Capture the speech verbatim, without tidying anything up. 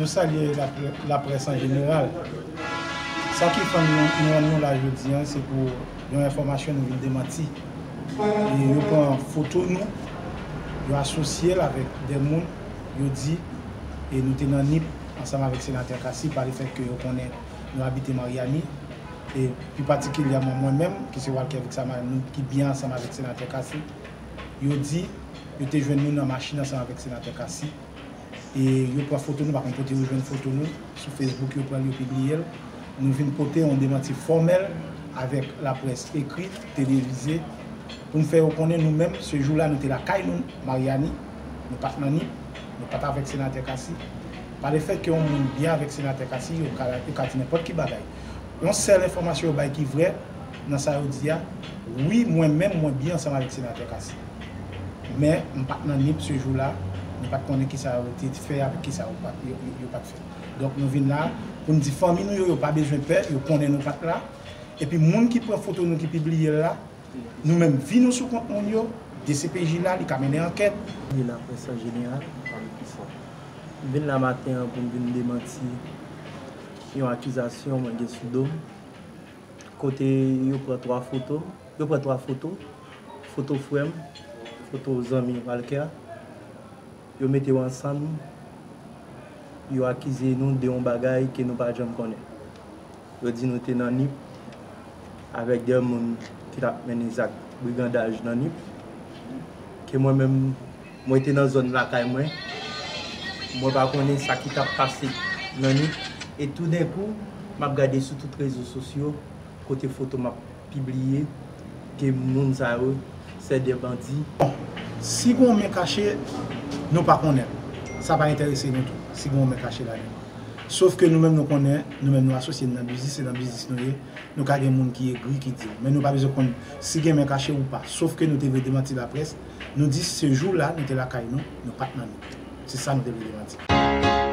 Nou salye laprès an jeneral. Sa ki fè nou rann nou la jodi a, se pou yon enfòmasyon nou vin demanti. E yo pran foto nou, yo asosye l avèk de moun, yo di, e nou te nan Nip ansanm avèk senatè Cassy, pa lefèt ke yo konnen nou abite Maryani, e pi patikilyèman mwen menm, ki se Walker Vixamar, nou ki byen ansanm avèk senatè Cassy, yo di yo te jwenn nou nan machin ansanm avèk senatè Cassy. E yo pran foto nou, pa konn kote yo jwenn foto nou, sou Facebook yo pran l, yo pibliye l. Nou vin pote yon demanti fòmèl avèk laprès ekri, televize, pou n fè yo konnen nou menm, se jou la nou te lakay nou, Maryani, nou pa t nan Nip, nou pa t avèk senatè Cassy. Pa lefèt ke yon moun byen avèk senatè Cassy, yo ka, yo ka di nenpòt ki bagay. Yon sèl enfòmasyon yo bay ki vrè nan sa yo di a, wi, mwen menm, mwen byen ansanm avèk senatè Cassy. Men, m pa t nan Nip se jou la, nou pa t konnen kisa yo te fè avèk kisa yo pa t, yo, yo, yo pa t fè. Donk, nou vin la pou n di fanmi nou yo, yo pa bezwen pè, yo konnen nou pa t la. Epi moun ki pran foto nou, ki pibliye l la, nou menm, vi nou sou kont moun yo, D C P J la, li ka mennen ankèt. Li laprès an jeneral, pa m ki sa. M vin la maten an pou m vin demanti yon akizasyon mwen gen sou do m. Kote yo pran twa foto, yo pran twa foto, foto frè m, foto zanmi Walker, yo mete yo ansanm, yo akize nou de yon bagay ke nou pa janm konnen. Yo di nou te nan Nip avèk de moun ki t ap mennen zak brigandaj nan Nip, ke mwen menm, mwen te nan zòn lakay mwen, mwen pa konnen sa ki t ap pase nan Nip, e toudenkou, m ap gade sou tout rezo sosyo, kote foto m ap pibliye, ke moun sa yo, se de bandi. Si gen yon men kache, nou pa konnen. Sa pa enterese nou tou, si gen yon men kache ladan. Sof ke nou menm nou konnen, nou menm nou asosye n nan biznis, se nan biznis nou ye. Nou ka gen moun ki egri, ki di l. Men nou pa bezwen konn si gen men kache ou pa. Sof ke nou te vle demanti laprès, nou di se jou la, nou te lakay nou, nou pa t nan Nip. Se sa nou te vle demanti.